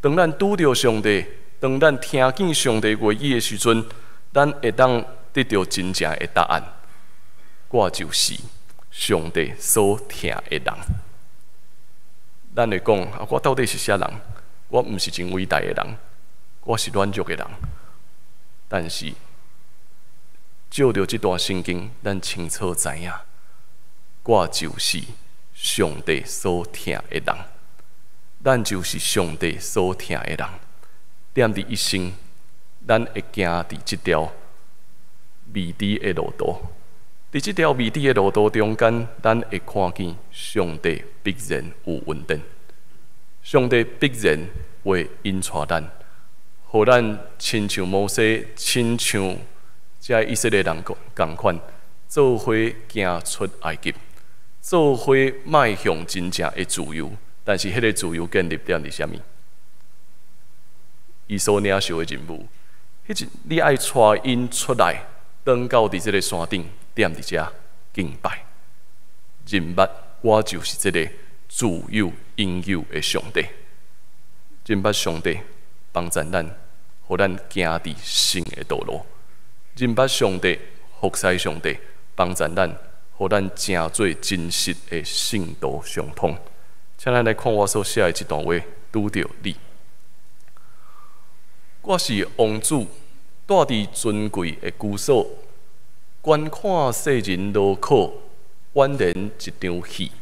當咱拄著上帝，當咱聽見上帝話語的時陣，咱會當得著真正的答案。我就是上帝所疼的人。咱會講啊，我到底是啥人？我毋是真偉大的人，我是軟弱的人。但是，藉著這段聖經，咱清楚知影，我就是上帝所疼的人。咱就是上帝所疼的人。踮佇一生，咱會行佇這條未知的路途。佇這條未知的路途中間，咱會看見上帝必然有恩典，上帝必然會引帶咱，予咱親像摩西，親像這以色列人仝款，做伙行出埃及，做伙迈向真正的自由。但是，彼个自由建立踮伫啥物？伊所领受的任务，彼一你爱带𪜶出来，转到伫这个山顶，踮伫遮敬拜，认捌我就是这个自有永有的上帝。认捌上帝帮助咱，予咱行伫神的道路。认捌上帝，服侍上帝，帮助咱，予咱成做真实的圣徒相通。请咱来看我所写的这段话，拄著你。我是王子，蹛伫尊贵的居所，观看世人劳苦，宛然一场戏。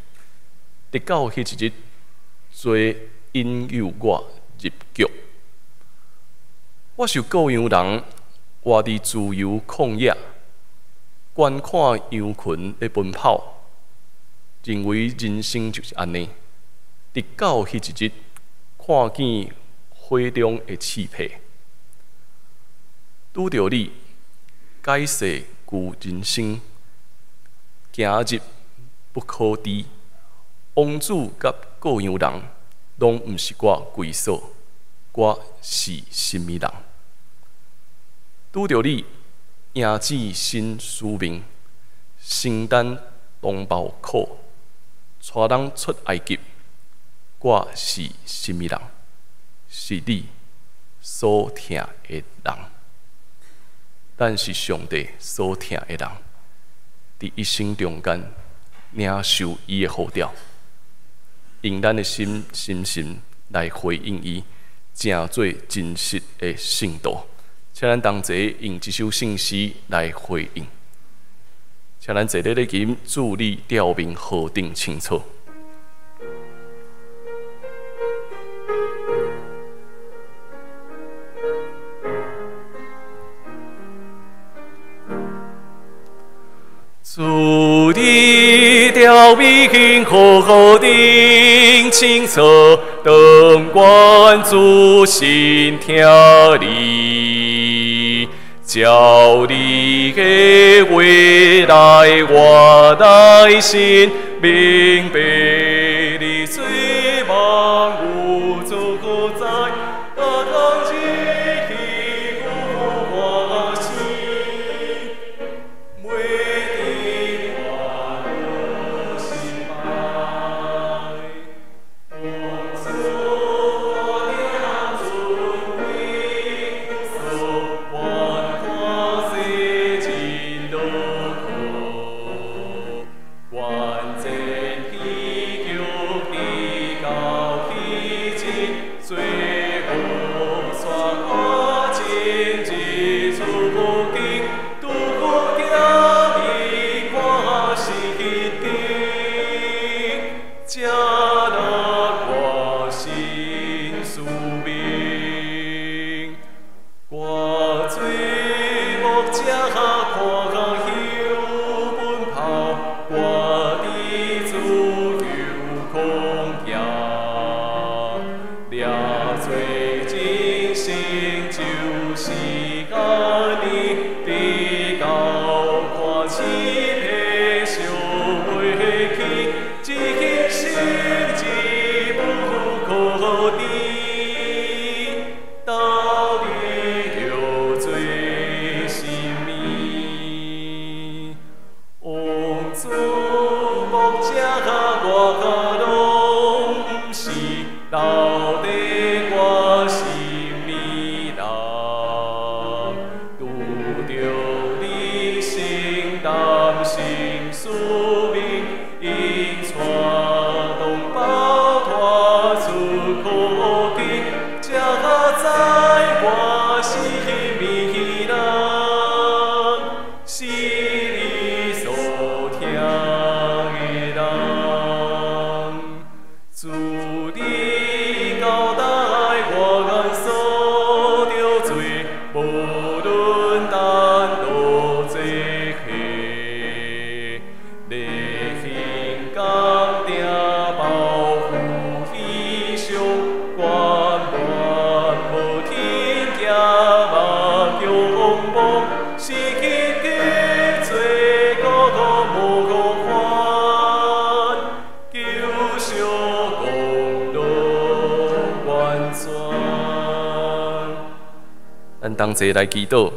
直到彼一日，罪引诱我入局。我是羔羊人，活伫自由旷野，观看羊群咧奔跑，认为人生就是按呢。直到彼一日，看见火中的刺皮，拄著你，解释旧人生，行入不可知。王子佮羔羊人，拢毋是我归宿，我是啥物人？拄著你，迎接新使命，承担同胞苦，带人出埃及，我是啥物人？是你所疼的人。咱是上帝所疼的人，伫一生中间领受伊的呼召，用咱的心心心来回应伊，成做真实的圣徒。请咱同齐用这首圣诗来回应。请咱坐咧咧吟，主你调明何等清楚。主你调明何等清楚，当愿主心听你，照你的话来活来信，明白你罪万有主宰，大当日去有我心，每日我都失败。王子我听尊贵所，观看世人劳苦，愿前喜剧直到彼日，最后煞我今日处境，拄听你看实景，才落我心使命。我做牧者看羊奔跑，我伫自由旷野，掠做人生就是按呢，直到看刺皮烧袂去，这生之不可知，到底著做啥物？王子牧者我拢毋是，到底我是物人？拄著你承担新使命，𪜶带同胞拖出苦境，才知我是物人，是你所疼的人。主你交代我所著罪，无论担落济下，连咱同齐來祈禱。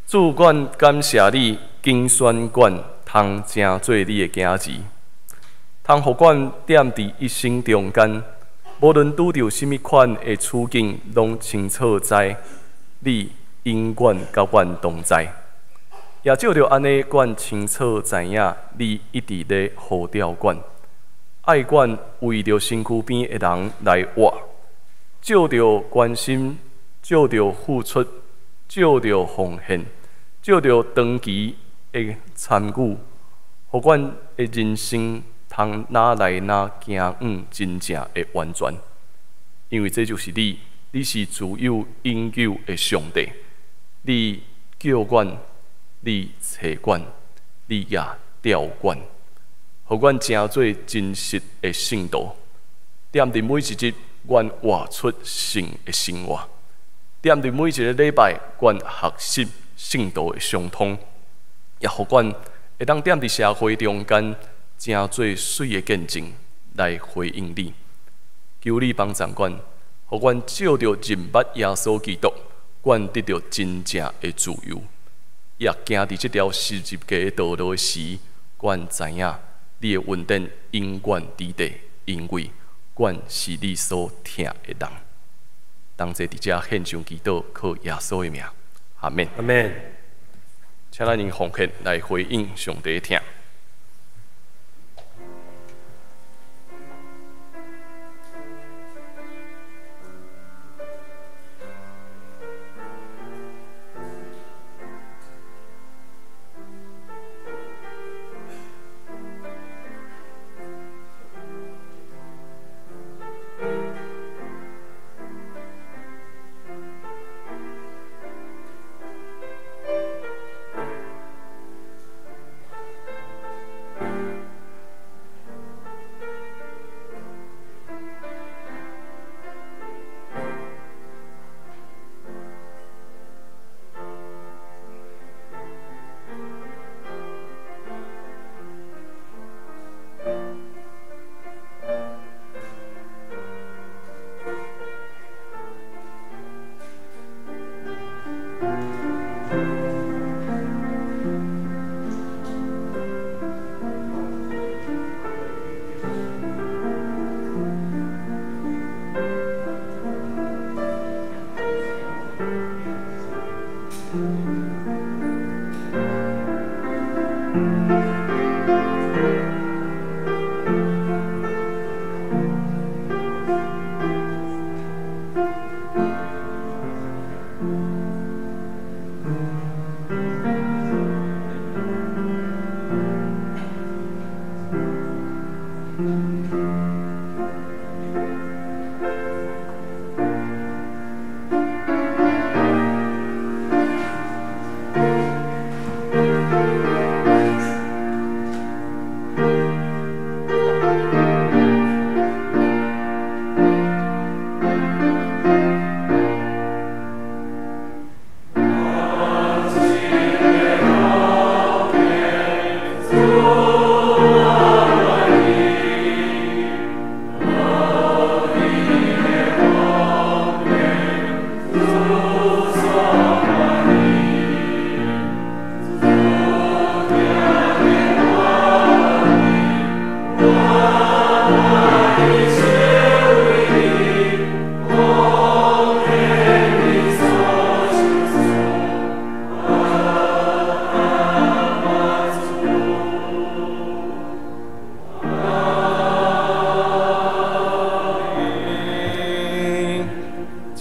主，阮感謝你，揀選阮通成做你的囝兒，通予阮踮佇一生中間，無論拄著啥物款的處境，攏清楚知你永遠佮阮同在。也藉著按呢，阮清楚知影你一直咧呼召阮，愛阮為著身軀邊的人來活，藉著關心，藉著付出，藉著奉獻，藉著長期的參與，予阮的人生通愈來愈行向真正的完全。因為這就是你，你是自有永久的上帝，你叫阮，你揣阮，你也召阮，予阮成做真實的聖徒。踮佇每一日，阮活出聖的生活；踮佇每一个禮拜，阮學習聖徒的相通，也予阮會當踮佇社會中間，成做媠的見證來回應你。求你幫助阮，予阮藉著認捌耶穌基督，阮得著真正的自由。也行佇這條十字架的道路時，阮知影你的恩典永遠佇地，因為阮是你所疼的人。當這佇遮獻上祈禱，靠耶穌的名，阿們。阿們。請咱用奉獻來回應上帝的疼。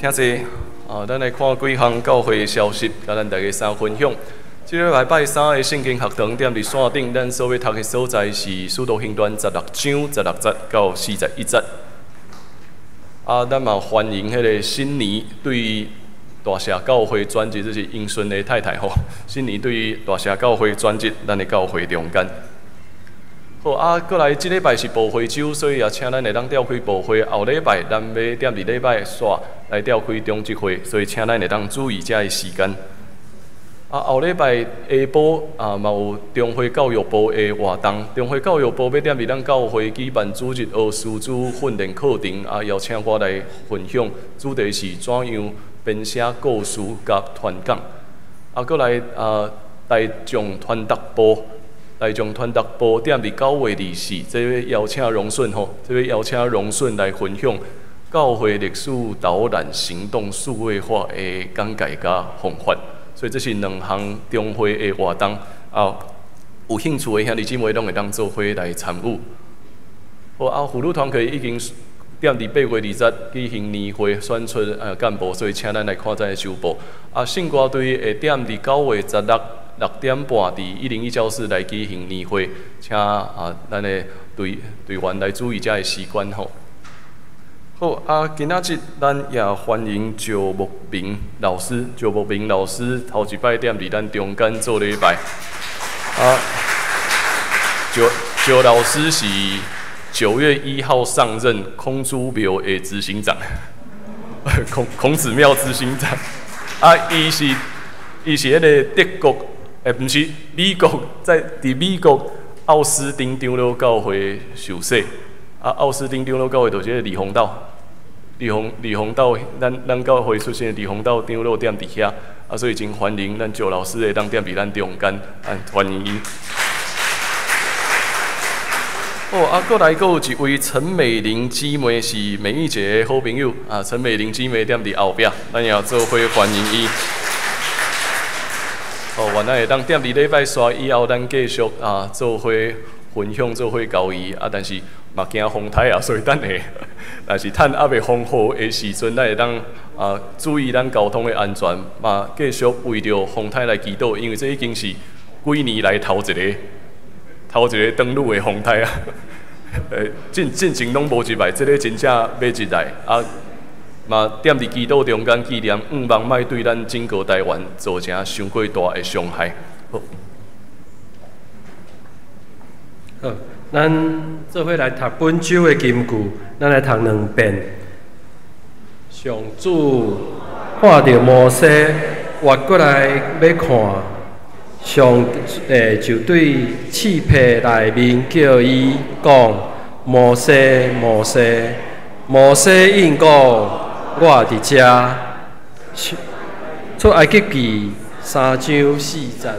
請坐。啊，咱來看幾項教會的消息，共咱大家三分享。這禮拜拜三的聖經學堂踮佇線頂，咱所欲讀的所在是《使徒行傳》16章16節到41節。啊，咱嘛歡迎彼个新年對大社教會轉職，這是英順的太太吼。新年對大社教會轉職，咱的教會中間。好啊，閣來這禮拜是報會週，所以也請咱會當調開報會。後禮拜咱欲踮佇禮拜煞來調開中集會，所以請咱會當注意遮个時間。啊，後禮拜下晡啊，嘛有中會教育部的活動。中會教育部欲踮佇咱教會舉辦主日學師資訓練課程，啊，邀請我來分享，主題是怎樣编写故事佮传讲。啊，阁来啊，台中传达部，台中传达部踮伫9月24，这欲邀请荣顺吼，这欲邀请荣顺来分享教会历史导览行动数位化的讲解佮方法。所以这是两项中会的活动啊，有兴趣的兄弟姊妹拢会当做伙来参与。好啊，妇女团契已经踮伫8月20举行年会，选出干部，所以请咱来看这个周报。啊，圣歌队会踮伫9月166点半伫101教室来举行年会，请啊咱的队队员来注意遮个时间吼。好啊，今仔日咱也欢迎赵木明老师，赵木明老师头一摆踮伫咱中间做礼拜。啊，赵赵老师是9月1号上任孔子庙的执行长，孔孔子庙执行长。啊，伊是彼个德国，欸，毋是美国，在伫美国奥斯汀长老教会受洗。啊，奥斯汀长老教会就是个李鸿道。李鸿道，咱教会出身的李鸿道长老踮伫遐，啊，所以真欢迎咱赵老师会当踮伫咱中间，啊，欢迎伊。哦，啊，阁来阁有一位陈美玲姊妹是美玉姐的好朋友，啊，陈美玲姊妹踮伫后壁，咱也做伙欢迎伊。哦，愿咱会当踮伫礼拜煞以后，咱继续啊做伙分享，做伙交谊，啊，但是嘛惊风台啊，所以等下，若是趁犹未风雨的时阵，咱会当啊注意咱交通的安全，嘛继续为著风台来祈祷，因为这已经是几年来头一个登陆的风台啊，进前拢无入来，这个真正欲入来啊，嘛踮伫祈祷中间纪念，向望莫对咱整个台湾造成伤过大的伤害。好，好，咱做伙来读本周的金句，咱来读两遍。上主看著摩西越过来欲看，上帝就对翅棚内面叫伊讲：摩西，摩西。摩西应讲：我伫遮。出埃及记3章4节。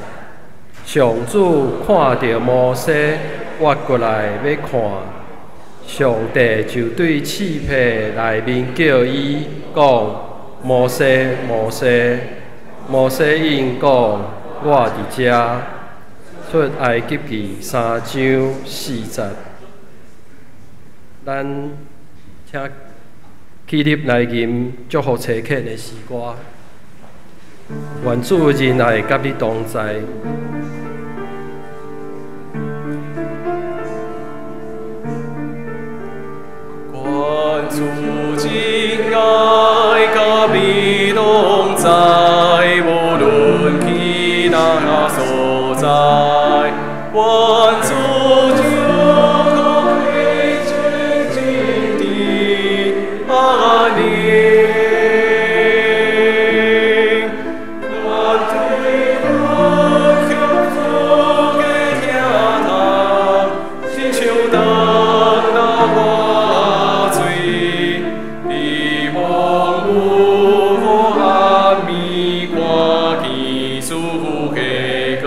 上主看著摩西越过来欲看，上帝就对翅棚内面叫伊讲：摩西，摩西。摩西应讲：我伫遮。出埃及记3章4节。咱请起立来吟祝福差遣的诗歌。愿主仁爱佮你同在。愿主仁爱佮你同在，无论去哪所在。愿主祝福你真真的安宁。愿对阮幸福的疼痛，亲像当流活水，伫荒芜暗暝看见主的光。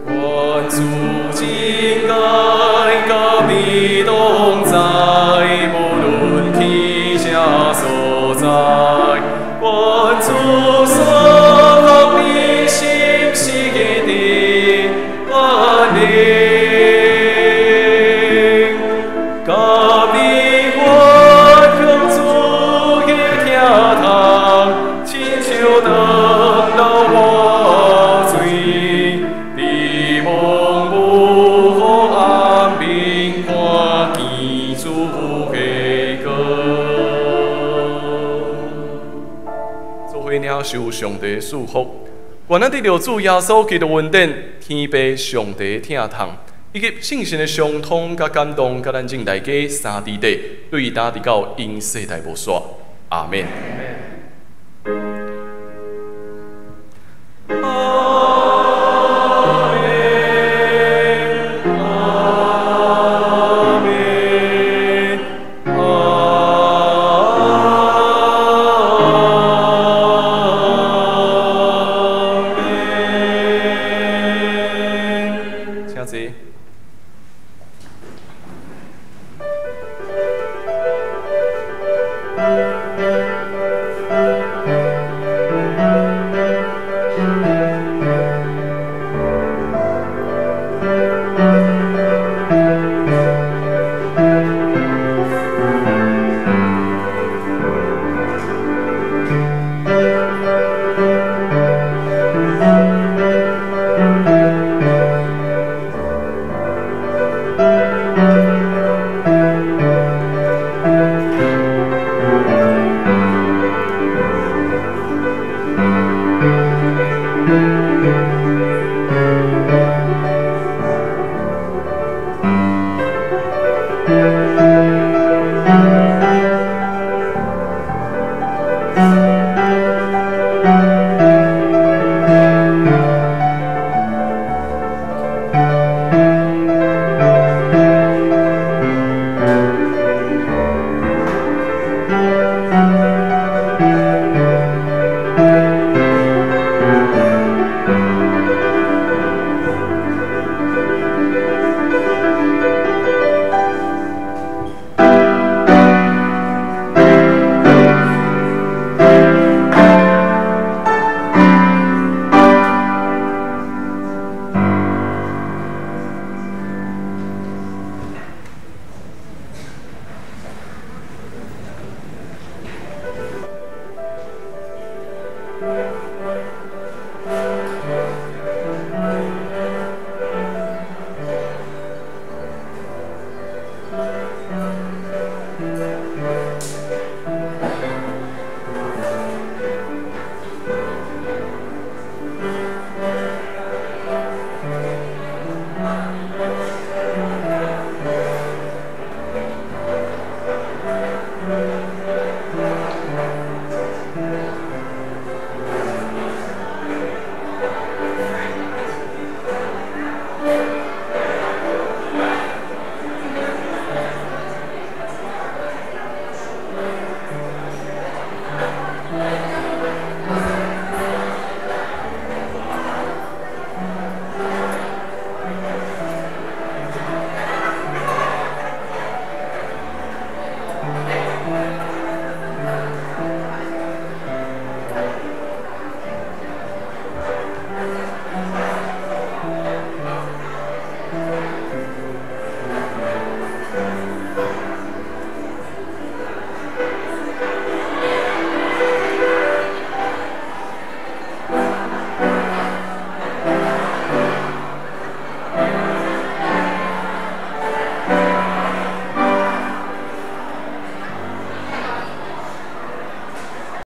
愿主仁爱佮你同在，无论去啥所在。愿主赐予你心事的安宁，佮你分享主的疼痛，亲像当流活水，伫荒芜暗暝看见主的光。做伙领受上帝赐福，愿咱得著主耶稣基督恩典、天父上帝疼痛，以及圣神的相通佮感动，佮咱众大家三弟弟，对今直到永世代无煞。阿们。阿们，阿主。